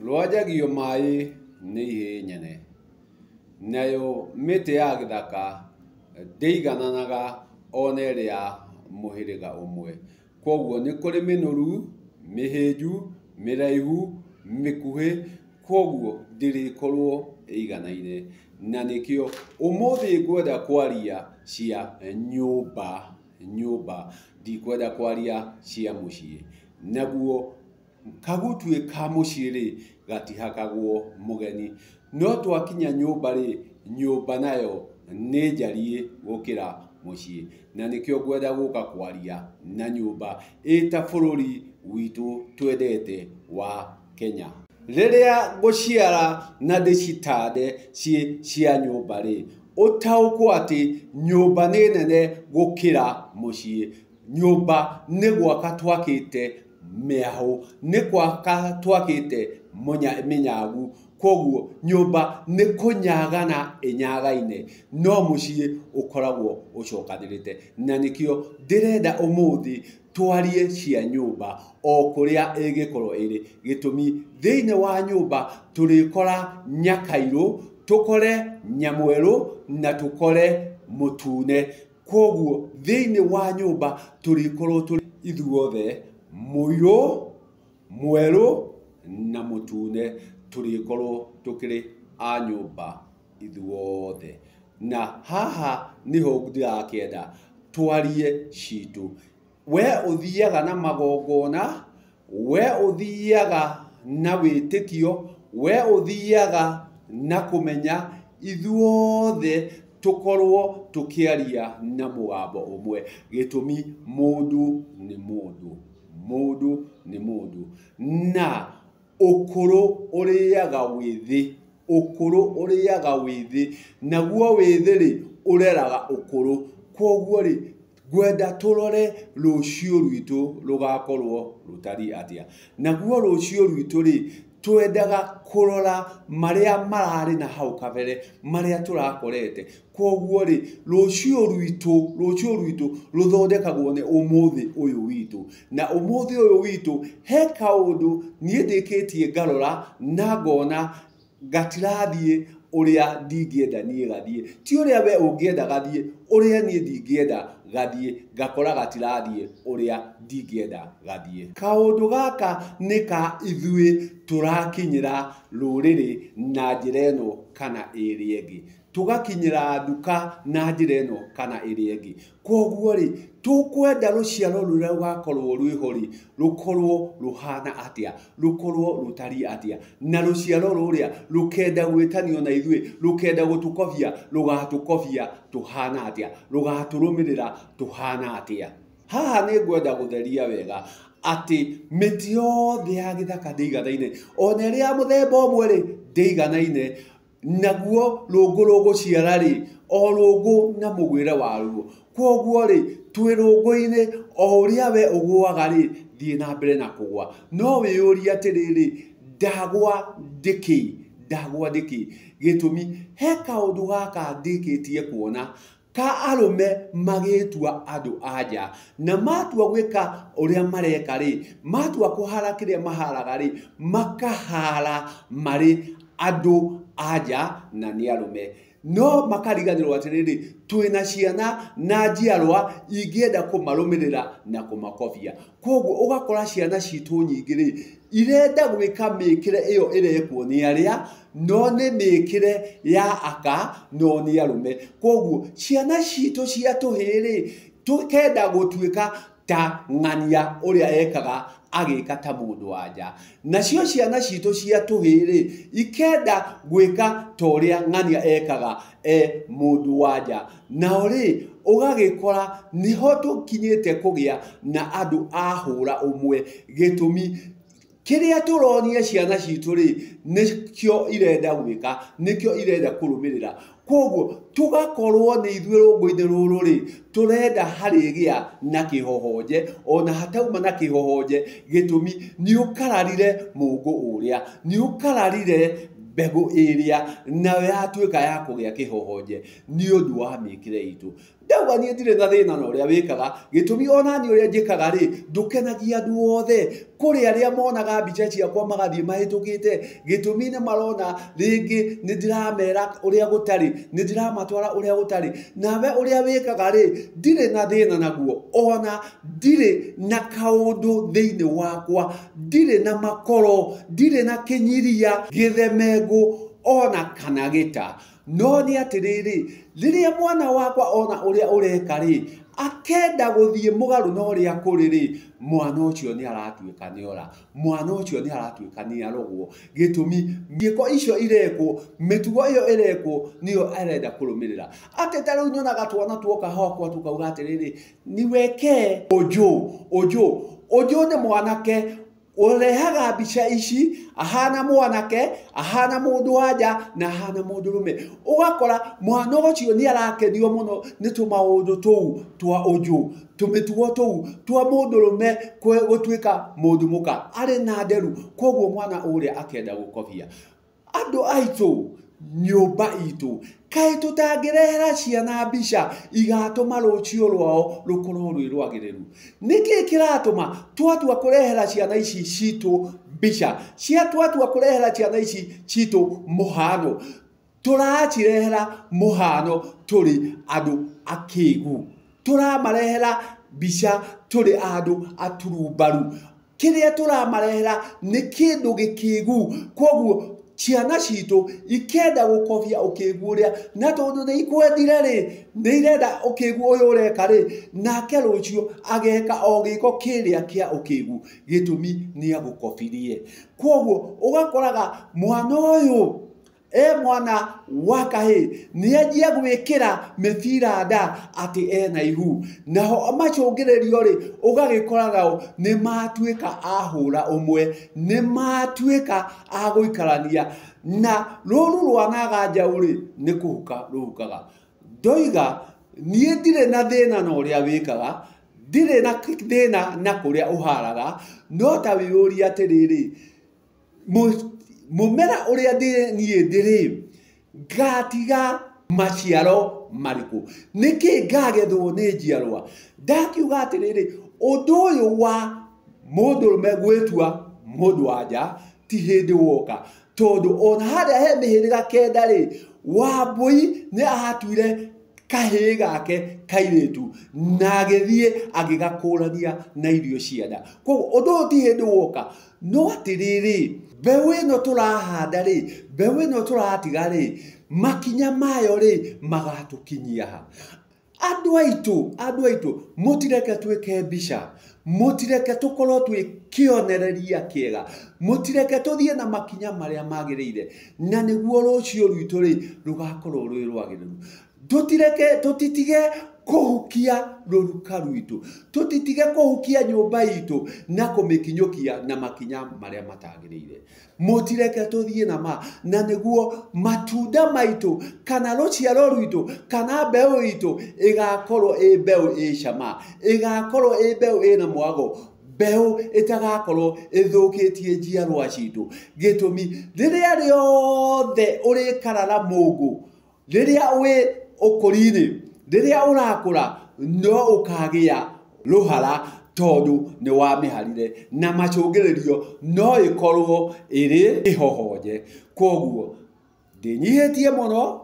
Rwanjagio maĩ nĩ ihĩĩ nyene, nayo mĩtĩ ya gĩthaka ndĩigananaga ona ĩrĩ ya mũhĩrĩga ũmwe. Koguo nĩ kũrĩ mĩnoru, mĩhĩnju, mĩraihu, mĩkuhĩ, koguo ndĩrĩkorwo ĩiganaine. Na nĩkĩo ũmũthĩ ngwenda kwaria cia nyũmba, nyũmba, ndikwenda kwaria cia mũciĩ. Naguo kagutuĩ ka mũciĩ rĩ, gatihakagwo mũgeni. No twakinya nyũmba rĩ, nyũmba nayo nĩ njariĩ gũkĩra mũciĩ. Na nĩkĩo ngwenda gũka kwaria na nyũmba ĩta bũrũri witũ twendete wa Kenya. Rĩrĩa ngũciara na ndĩcitande ciĩ cia nyũmba rĩ, ũtaũkwo atĩ nyũmba nĩ nene gũkĩra mũciĩ. Nyũmba nĩ gwaka twakĩte mĩahũ, nĩ gwaka twakĩte mĩnyagu, koguo nyũmba nĩ kũnyagana ĩnyagaine, no mũciĩ ũkoragwo ũcokanĩrĩte. Na nĩkĩo ndĩrenda ũmũthĩ twarie cia nyũmba o kũrĩa ĩngĩkorwo ĩrĩ. Gĩtũmi thĩinĩ wa nyũmba tũrĩkora nyakairũ, tũkore nyamwerũ na tũkore mũtune. Koguo thĩinĩ wa nyũmba tũrĩkorwo tũrĩ ithuothe, mũirũ, mwerũ na mũtune, tũrĩkorwo tũkĩrĩ a nyũmba ithuothe. Na haha nĩho ndĩrakĩenda twarie citũ. We ũthiaga na magongona, we ũthiaga na wĩtĩkio, we ũthiaga na kũmenya, ithuothe tũkorwo tũkĩaria na mũgambo ũmwe. Gĩtũmi mũndũ nĩ mũndũ, mũndũ nĩ mũndũ. Na ũkũrũ ũrĩaga wĩthĩ, ũkũrũ ũrĩaga wĩthĩ, naguo wĩthĩ rĩ, ũreraga ũkũrũ. Koguo rĩ, ngwenda tũrore rũciũ rwitũ rũgakorwo rũtariĩ atĩa. Naguo rũciũ rwitũ rĩ, twendaga kũrora marĩa mararĩ na hau kabere, marĩa tũrakorete. Koguo rĩ, rũciũ rwitũ, rũciũ rwitũ rũthondekagwo nĩ ũmũthĩ ũyũ witũ. Na ũmũthĩ ũyũ witũ, he kaũndũ niĩ ndĩkĩtie ngarora na ngona gatirathiĩ ũrĩa ndingĩenda niĩ gathiĩ. Ti ũrĩa we ũngĩenda gathiĩ, ũrĩa niĩ ndingĩenda gathiĩ, ngakora gatirathiĩ ũrĩa ndingĩenda gathiĩ. Kaũndũ gaka nĩ ka ithuĩ tũrakinyĩra rũrĩrĩ na njĩra ĩno kana ĩrĩa ĩngĩ. Tũgakinyĩra nduka na njĩra ĩno kana ĩrĩa ĩngĩ. Koguo rĩ, tũkwenda rũciaro rũrĩa rũgakorwo rwĩho rĩ, rũkorwo rũhana atĩa, rũkorwo rũtariĩ atĩa, na rũciaro rũrĩa rũkenda gwĩtanio na ithuĩ, rũkenda gũtũkobia, rũgatũkobia tũhana atĩa, rũgatũrũmĩrĩra tũhana atĩa. Haha nĩ ngwenda gũtheria wega atĩ mĩtĩ yothe ya gĩthaka ndĩiganaine, ona ĩrĩ ya mũthemba ũmwe rĩ, ndĩiganaine. Naguo rũngũ rũgũciara rĩ, o rũngũ na mũgwĩre waruo. Koguo rĩ, twĩ rũngũ-inĩ, o ũrĩa we ũgũaga rĩ, thiĩ na mbere na kũgũa. No wĩyũrie atĩrĩrĩ, ndagwa ndĩkĩ? Ndagwa ndĩkĩ? Gĩtũmi, he kaũndũ gaka ndĩkĩtie kuona ka arũme magĩtua andũ a nja, na matua gwĩka ũrĩa mareka rĩ, matua kũhara kĩrĩa maharaga rĩ, makahara marĩ andũ a nja na nĩ arũme. No makariganĩrwo atĩrĩrĩ, twĩna ciana na njiarwa ingĩenda kũmarũmĩrĩra na kũmakobia. Koguo ũgakora ciana citũ nyingĩ rĩ, irenda gwĩka mĩkĩre ĩyo ĩrekwo nĩ arĩa, no nĩ mĩkĩre ya aka no nĩ arũme. Koguo ciana citũ cia tũhĩĩ rĩ, tũkenda gũtuĩka ta ng'ania ũrĩa ekaga agĩka ta mũndũ wa nja. Nacio ciana citũ cia tũhĩĩ rĩ, ikenda gwĩka ta ũrĩa ng'ania ekaga e mũndũ wa nja. Nao rĩ, ũgagĩkora nĩho tũkinyĩte kũgĩa na andũ a hũra ũmwe. Gĩtũmi, kĩrĩa tũronia ciana citũ rĩ, nĩkĩo irenda gwĩka, nĩkĩo irenda kũrũmĩrĩra. Koguo tũgakorwo nĩ ithuĩ rũngũ-inĩ rũrũ rĩ, tũrenda harĩgĩa na kĩhohonje, ona hatauma na kĩhohonje, gĩtũmi nĩ ũkararire mũngũ ũrĩa, nĩ ũkararire mbegũ ĩrĩa, nayo yatuĩka ya kũgĩa kĩhohonje nĩ ũndũ wa mĩkĩre itũ. Ndauga niĩ ndirĩ na thĩna na ũrĩa wĩkaga, gĩtũmi ona niĩ ũrĩa njĩkaga rĩ, ndũkenagia andũ othe. Kũrĩ arĩa monaga mbica ciakwa magathiĩ mahĩtũkĩte, gĩtũmi nĩ marona rĩngĩ nĩ ndĩramera ũrĩa gũtarĩ, nĩ ndĩramatwara ũrĩa gũtarĩ. Nawe ũrĩa wĩkaga rĩ, ndirĩ na thĩna naguo, ona ndirĩ na kaũndũ thĩinĩ wakwa, ndirĩ na makoro, ndirĩ na kĩnyiria, gĩthemengũ, ona kana gĩta. No nĩ atĩrĩrĩ, rĩrĩa mwana wakwa ona ũrĩa ũreka rĩ, akenda gũthiĩ mũgarũ na ũrĩa kũrĩ rĩ, mwana ũcio nĩ aratuĩka nĩ ora, mwana ũcio nĩ aratuĩka nĩ arogwo. Gĩtũmi mĩiko icio irekwo, mĩtugo ĩyo ĩrekwo nĩyo arenda kũrũmĩrĩra. Atĩ ta rĩu nyonaga twana tuoka hakwa tũkauga atĩrĩrĩ, niwekee ũnjũ, ũnjũ, ũnjũ nĩ mwanake ũrehaga mbica ici ahana mwanake, ahana mũndũ wanja na ahana mũndũrũme. Ũgakora mwana ũcio nĩ arakenio mũno nĩ tũmaũndũ tũu twa ũnjũ, tũmĩtugo tũu twa mũndũrũme gũtuĩka mũndũ mũka arĩ na nderu, koguo mwana ũrĩa akenda gũkobia. Andũ aitũ, nyũmba itũ, kaĩ tũtangĩrehera ciana mbica igatũma rũciũ rwao rũkorwo rwĩ rwagĩrĩru? Nĩkĩĩ kĩratũma twatua kũrehera ciana ici citũ mbica, cia twatua kũrehera ciana ici citũ mũhano, tũracirehera mũhano tũrĩ andũ akĩgu, tũramarehera mbica tũrĩ andũ aturumbaru. Kĩrĩa tũramarehera nĩ kĩndũ gĩkĩgu, koguo ciana citũ ikenda gũkobia ũkĩgu ũrĩa, na tondũ nĩ ikwendire rĩ, nĩ irenda ũkĩgu ũyũ ũreka rĩ, nake rũciũ ageka o gĩko kĩrĩa kĩa ũkĩgu, gĩtũmi nĩ agũkobirie. Koguo ũgakoraga mwana ũyũ e mwana wa kahĩĩ nĩ anjia gwĩkĩra mĩbira nda atĩ ena ihu, naho macũngĩrĩrio rĩ, ũgagĩkora nao nĩ matuĩka a hũra ũmwe, nĩ matuĩka a gũikarania na rũru rwa naga njaũ rĩ, nĩ kũhuka rũhukaga. Ndoiga niĩ ndirĩ na thĩna na ũrĩa wĩkaga, ndirĩ na thĩna na kũrĩa ũharaga, no ta wĩyũrie atĩrĩrĩ, mũmera ũrĩa niĩ ndĩrĩ, ngatiga maciaro marĩkũ? Nĩkĩ ngagethwo nĩ njiarwa? Ndakiuga atĩrĩrĩ, ũndũ ũyũ wa mũndũrũme gwĩtua mũndũ wa nja ti hĩndĩ woka, tondũ ona harĩa he mĩhĩrĩga kenda rĩ, Wambũi nĩ atuire kahĩĩ gake kairĩtu na agĩthiĩ agĩgakũrania na irio cia nda. Koguo ũndũ ũyũ ti hĩndĩ woka. No atĩrĩrĩ, mbeũ ĩno tũrahanda rĩ, mbeũ ĩno tũratiga rĩ, makinya mayo rĩ magatũkinyia ha? Andũ aitũ, andũ aitũ, mũtireke twĩke mbica, mũtireke tũkorwo twĩ kĩonereria kĩega, mũtireke tũthiĩ na makinya marĩa magĩrĩire, na nĩguo rũciũ rwitũ rĩ rũgakorwo rwĩ rwagĩrĩru. Tũtireke, tũtitige kũhukia rũruka rwitũ, tũtitige kũhukia nyũmba itũ na kũmĩkinyũkia na makinya marĩa matagĩrĩire. Mũtireke tũthiĩ na ma, na nĩguo matunda maitũ kana rũciaro rwitũ kana mbeũ itũ ĩgakorwo ĩ mbeũ ĩ cama, ĩgakorwo ĩ mbeũ ĩna mwago, mbeũ ĩtagakorwo ĩthũkĩtie njiarwa citũ. Gĩtũmi rĩrĩa rĩothe ũrĩkarara mũngũ, rĩrĩa wĩ ũkũri-inĩ, rĩrĩa ũrakũra, no ũkagĩa rũhara tondũ nĩ wamĩharire, na macũngĩrĩrio no ĩkorwo ĩrĩ ĩhohonje. Koguo ndĩnyihĩtie mũno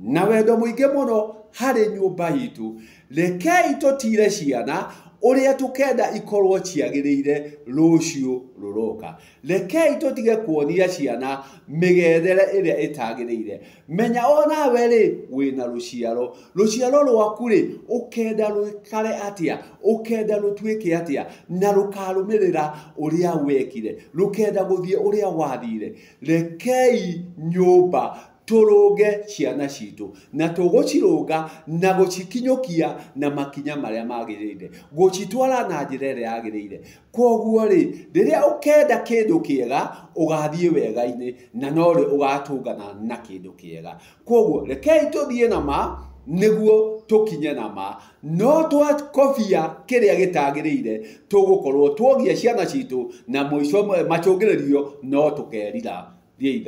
na wendo mũingĩ mũno harĩ nyũmba itũ. Rekei tũtire ciana ũrĩa tũkenda ikorwo ciagĩrĩire rũciũ rũroka. Rekei tũtige kuonia ciana mĩgendere ĩrĩa ĩtagĩrĩire. Menya onawe rĩ wĩna rũciaro, rũciaro rwaku rĩ ũkenda rũikare atĩa, ũkenda rũtuĩke atĩa, na rũkarũmĩrĩra ũrĩa wekire, rũkenda gũthiĩ ũrĩa wathire. Rekei nyũmba tũrũnge ciana citũ, na tũgũcirũnga na gũcikinyũkia na makinya marĩa magĩrĩire, gũcitwara na njĩra ĩrĩa yagĩrĩire. Koguo rĩ, rĩrĩa ũkenda kĩndũ kĩega ũgathiĩ wega-inĩ, na norĩo ũgatũngana na kĩndũ kĩega. Koguo rekei tũthiĩ na ma nĩguo tũkinye na ma, no twakobia kĩrĩa gĩtagĩrĩire tũgũkorwo tuogia ciana citũ, na mũico macũngĩrĩrio no tũkerira. Thiĩ.